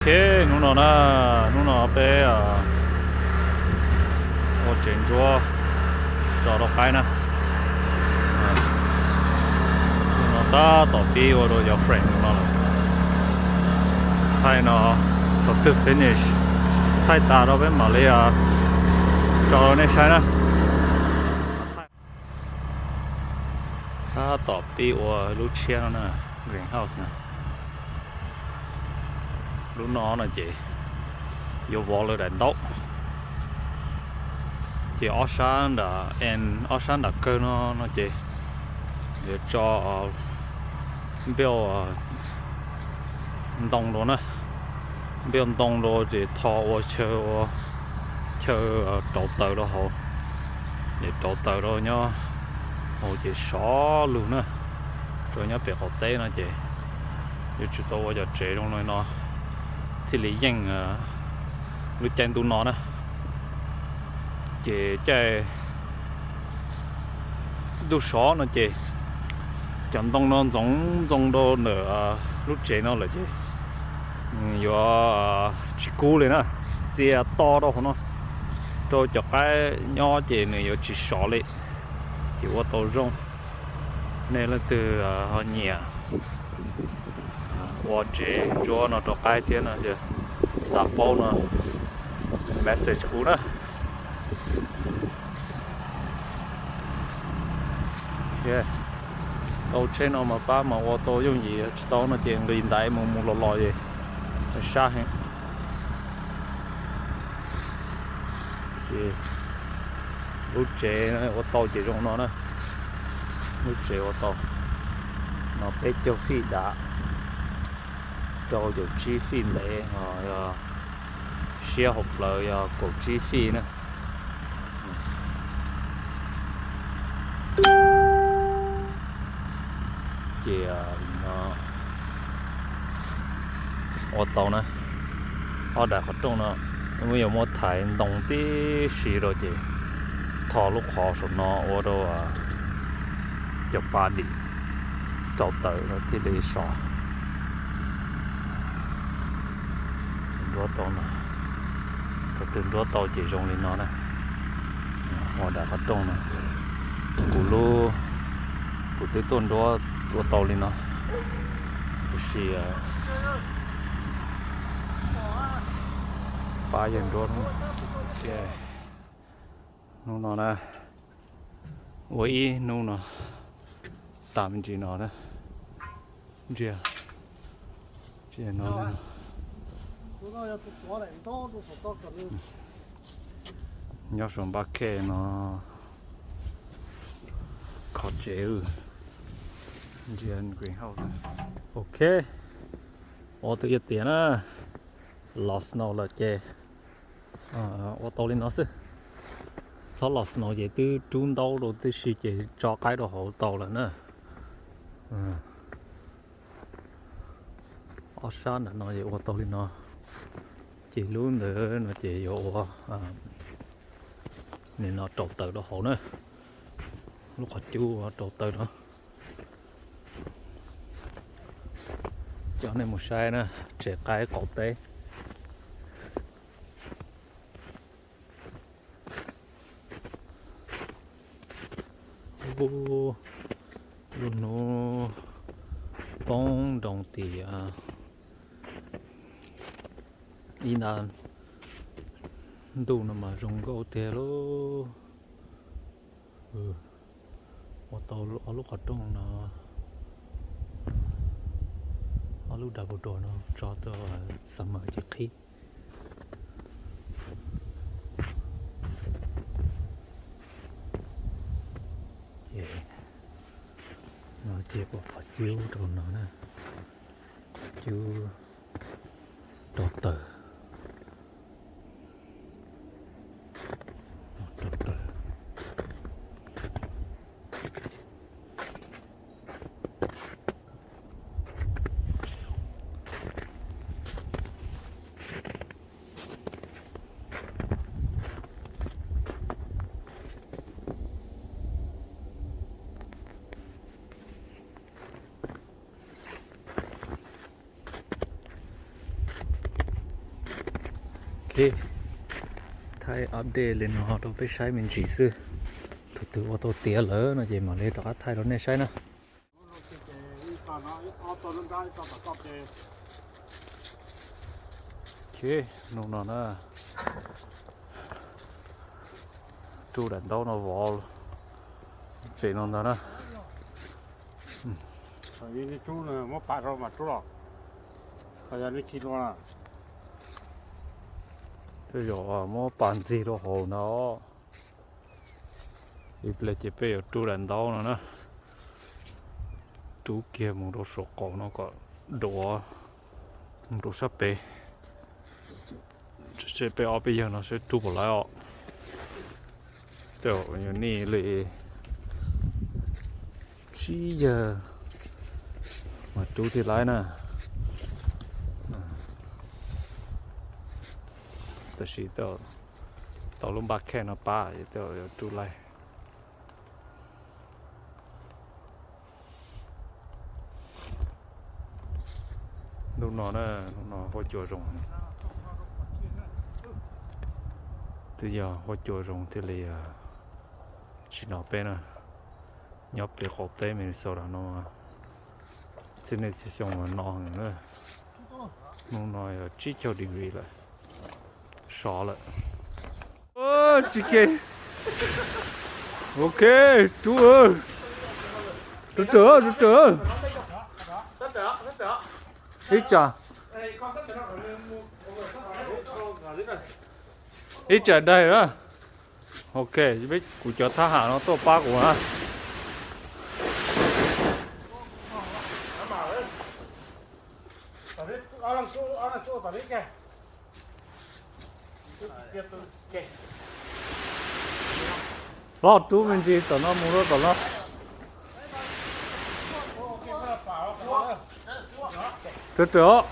Ok, hnub no na, hnub no peb ua tsev ntsuab tso rau qaib na. Hnub no tab tom pib ua rau cov friend no lawm. Thaij no, thaum twg finish, thaij tas rau peb mam li tso rau nej saib na. Tab tom pib ua lub tshiab no na, greenhouse na. Lub no no ces yuav vov lawv daim ntaub. Ces ob sab nram, ob sab nram kawg no no ces yuav tso npej ntoo rau na. Npej ntoo rau ces tho ua chaw, ua chaw rauv taws rau hauv. Ces rauv taws rau nyob hauv ces sov lug na. Rau nyob pem qaum teb no ces yuav tsum tau ua cov tsev zoo li no thiaj li yeej lub caij ntuj no na. Ces caij ntuj sov no ces cov ntoo no ntxoov ntxoo rau ntawm lub tsev no lawm ces yuav tsis kub li na. Txia to rau hauv no rau cov qaib nyob ces nws yuav tsis sov li. Ces ua tau zoo, nej leej twg ho nyiam ua tsev ntsuab no rau qaib thiab no ces xav paub no message kuv na. Tau tsheb no mas pab mas ua tau yooj yim, tsis tau no ces nqis ntaiv mus mus los los es sab heev. Ces lub tsev ua tau ces zoo no na. Lub tsev ua tau no peb caug fij dav, rau caum tsib fij ntev, ho yog siab hauv plawv yog kaum tsib fij na. Ces no ua tau na, ob daim qhov rooj no, yuav muab thaiv ntoo tib si rau ces tho lub qhov saum no ua rau cov pa dim rau taws no thiaj li sov. Nruab tau no, thaum twg nruab tau ces zoo li no na. Ua daim qhov rooj no, kuv lub, kuv twb tuaj nruab ua tau li no, tiam sis pab yawg nruab. Hnub no na, ua ib hnub no tas me ntsis no na. Ntsia, ntsia no, nyob saum npab khej no, qhov tsev, ntsia greenhouse. Ok, ua tus yaj tias na, los snow lawm ces ua tau li no xwb. Txhob los snow ces twb rub ntaub rau tib si ces tso qaib rau hauv tau lawm na. Ob sab nram no ces ua tau li no, ces lub ntawd no ces yuav ua nim no rau taws rau hauv na. Lub qhov cub rau taws no. Coj nej mus saib na, tsev qaib qaum teb. Lub hnub poob nroo tim ib nta ntuj no mas zoo nkauj tiag lauj. Ua tau ob lub qhov rooj no, ob lub double door no tso rau summer ces qhib. Ces no ces ua qhov cub rau no na, qhov cub rau taws, rau taws. Thaij update li no rau peb saib me ntsis xwb. Thaum twg ua tau tiav lawm no ces mam li rov qab thaij rau nej saib na. Hnub no na, rub daim ntaub no vov tsev no ntag na. Tej zaum muab pas ntxig rau hauv ntag. Ib pliag ces peb yuav rub daim ntaub no na, rub kiag mus rau saum qaum no kom duav mus rau sab pem. Seb peb ob peb yawg no seb rub puas laib os. Tej zaum yuav nij li tsib yawg mas rub thiaj laib na. Tab sis tau lub npaj khej no pab ces tej zaum yuav rub laib. Hnub no na, hnub no huab cua zoo. Twb yog huab cua zoo thiaj li tsis nov peb na. Nyob pem qaum teb Minnesota no txij niaj txij xyoo mas nov heev na. Hnub no yog tsib caug degree lawm. Sov lawm. Tsis ke. Ok, rub, rub rawm, rub rawm. Ib tsam, ib tsam daig na. Ok, peb kuv cov thab ham no tuaj pab kuv na. Los rub me ntsis tom no mus rau tom no. Rub rawm os.